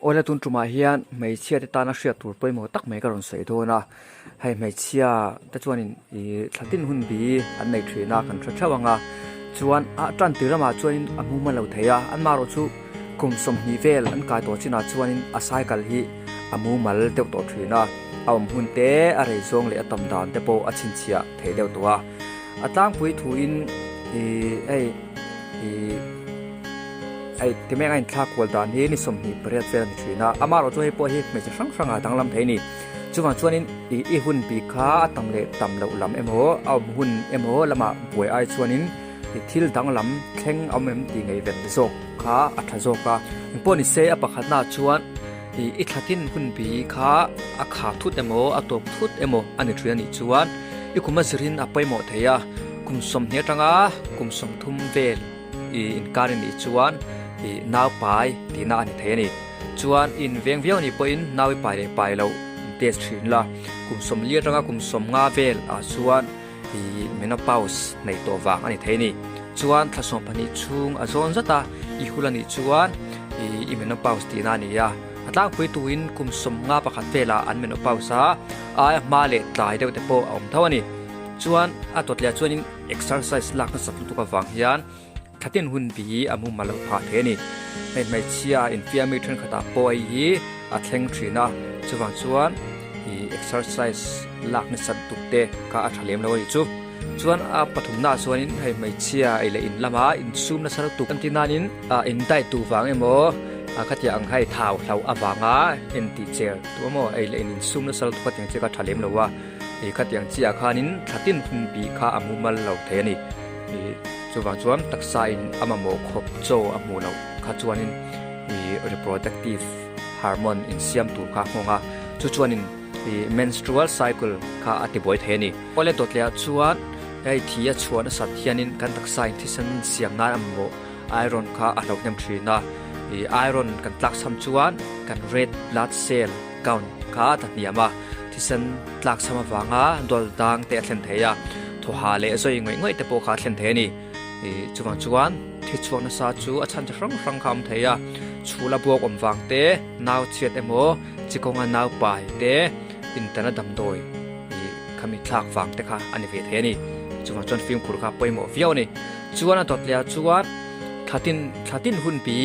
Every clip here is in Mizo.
Awle tun tumah hian hmeichhia te tana hriat tur pawimawh tak mai ka rawn sawi dawn a, hei hmeichhia te chuanin ih thla tin hun bi an nei thin a kan hre theuh ang a, chuan a tan tir lamah chuanin a hmu hman lo thei a, anmah erawh chu kum sawmhnih vel an kai tawh chinah chuanin a cycle hi a mumal deuh tawh thin a, a awm hun te a rei zawng leh a tam dan te pawh a chhinchhiah thei deuh tawh a, a tlangpui thuin ih hei ih. Hei ti mek a inthlak kual dan hi ni 28 vel a ni thin a, amaherawh chu hei pawh hi hmeichhe hrang hrangah danglam thei a ni. Chuvang chuanin ih i hun bik kha a tam leh tam loh lam emaw a awm hun emaw lamah buai ai chuanin ih thil danglam thleng a awm em tih ngaihven zawk kha a tha zawk a. Engpawh ni se a pakhatnaah chuan ih i thlatin hun bi kha a kha thut emaw a tawp thut emaw a ni thin a nih chuan i kum a zirin a pawimawh thei a, kum 20 atanga kum 30 vel. I inkar i nih chuan i nau pai tihna a ni thei a ni. Chuan i inveng viau anih pawhin nau i pai leh pai loh test thin la. Kum 40 atanga kum 50 vel ah chuan i menopause neih tawh vang a ni thei a ni. Chuan thla 12 chhung a zawn zat a, i hul a nih chuan i menopause tihna a ni a. A tlangpui tuin kum 51 velah an menopause a, aia hma leh tlai deuh te pawh a awm tho a ni. Chuan a tawtliah chuanin Exercise lak nasat lutuk avang hian thlatin hun bi hi a mumal loh phah thei a ni. Hei hmeichhia infiammi thenkhatah pawh hei hi a thleng thin a, chuvang chuan ih exercise lak nasat tuk te kha a tha lem lo a nih chu. Chuan a pathumnaah chuanin hei hmeichhia ei leh in lama insum nasa lutuk an tih nanin ah in diet duh vang emaw a khatiang ang hei thau hloh avanga intih cher duh emaw ei leh in insum nasa lutuk a tiang che kha a tha lem lo a. Ih khatiang chiah khanin thla tin hun bih kha a mumal lo thei a ni. Ih chuvang chuan taksa in a mamawh khawp chaw a hmuh loh kha chuanin ih reproductive hormone insiam tur kha a nghawng a, chu chuanin ih menstrual cycle kha a tibuai thei a ni. Awle dawtleiah chuan hei thi a chhuah nasat hianin kan taksa in thisen siam nan a mamawh iron kha a hlo hnem thin a, ih iron kan tlakchham chuan kan red blood cell count kha a hniam a, thisen tlak cham avanga dawl dang te a thlen thei a, thawha leh zawi ngawih ngawih te pawh kha a thlen thei a ni. Ih chuvang chuan thi chhuak nasa chu a chhan chi hrang hrang kha a awm thei a, chhula buak awm vang te, nau chhiat emaw, chi kawnga nau pai te, intana damdawi ih khami thlak vang te kha a ni ve thei a ni. Chuvang chuan fimkhur kha pawimawh viau a ni. Chuan a dawt leh ah chuan thlatin thlatin hunpi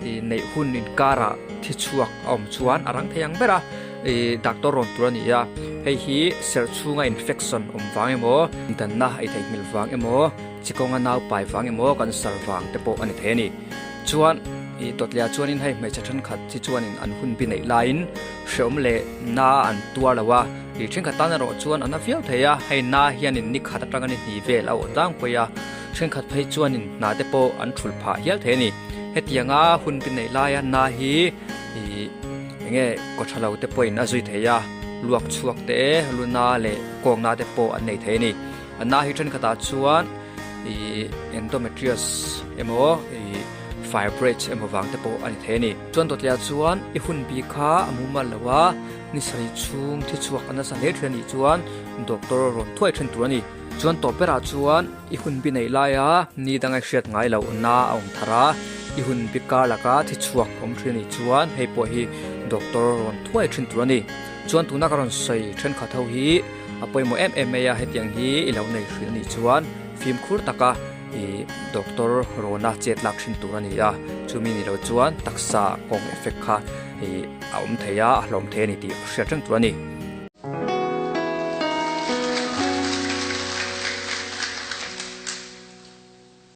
ih neih hun inkarah thi chhuak a awm chuan a rang thei ang ber a, ih doctor rawn tur a ni a, hei hi serh chhunga infection awm vang emaw, danna ei theih hmel vang emaw, chi kawnga nau pai vang emaw kan sar vang te pawh a ni thei a ni. Chuan ih dawt leh ah chuanin hei hmeichhe thenkhat chi chuanin an hun bi neih laiin hreawm leh na an tuar lo a, ih thenkhat tan erawh chuan a na viau thei a, hei na hianin ni khat atanga ni hnih vel a awh tlangpui a, thenkhat phei chuanin hna te pawh an thulh phah hial thei a ni. Hetianga hun bi neih laia na hi ih enge kaw tha lo te pawhin a zui thei a, luak chhuak te, luna leh kawngna te pawh an nei thei a ni. A na hi thenkhatah chuan ih endometrios emaw ih fibroids emaw vang te pawh a ni thei a ni. Chuan dawtliah chuan i hun bi kha a mumal lo a, ni sarih chhung thi chhuak a nasa hle thin a nih chuan doctor rawn thuai then tur a ni. Chuan tawp berah chuan i hun bi neih laia ni danga i hriat ngai loh na a awm thar a, i hun bi kar laka thi chhuak awm thin a nih chuan hei pawh hi doctor rawn thuai thin tur a ni. Chuan tuna ka rawn sawi thenkhat ho hi a pawimawh em em mai a, hetiang hi i lo nei hrilh a nih chuan fimkhur taka i doctor rawna chet lak thin tur a ni a, chumi ni lo chuan taksa kawng effect kha i a awm thei a, a hlawm thei a ni tih hriat reng tur a ni.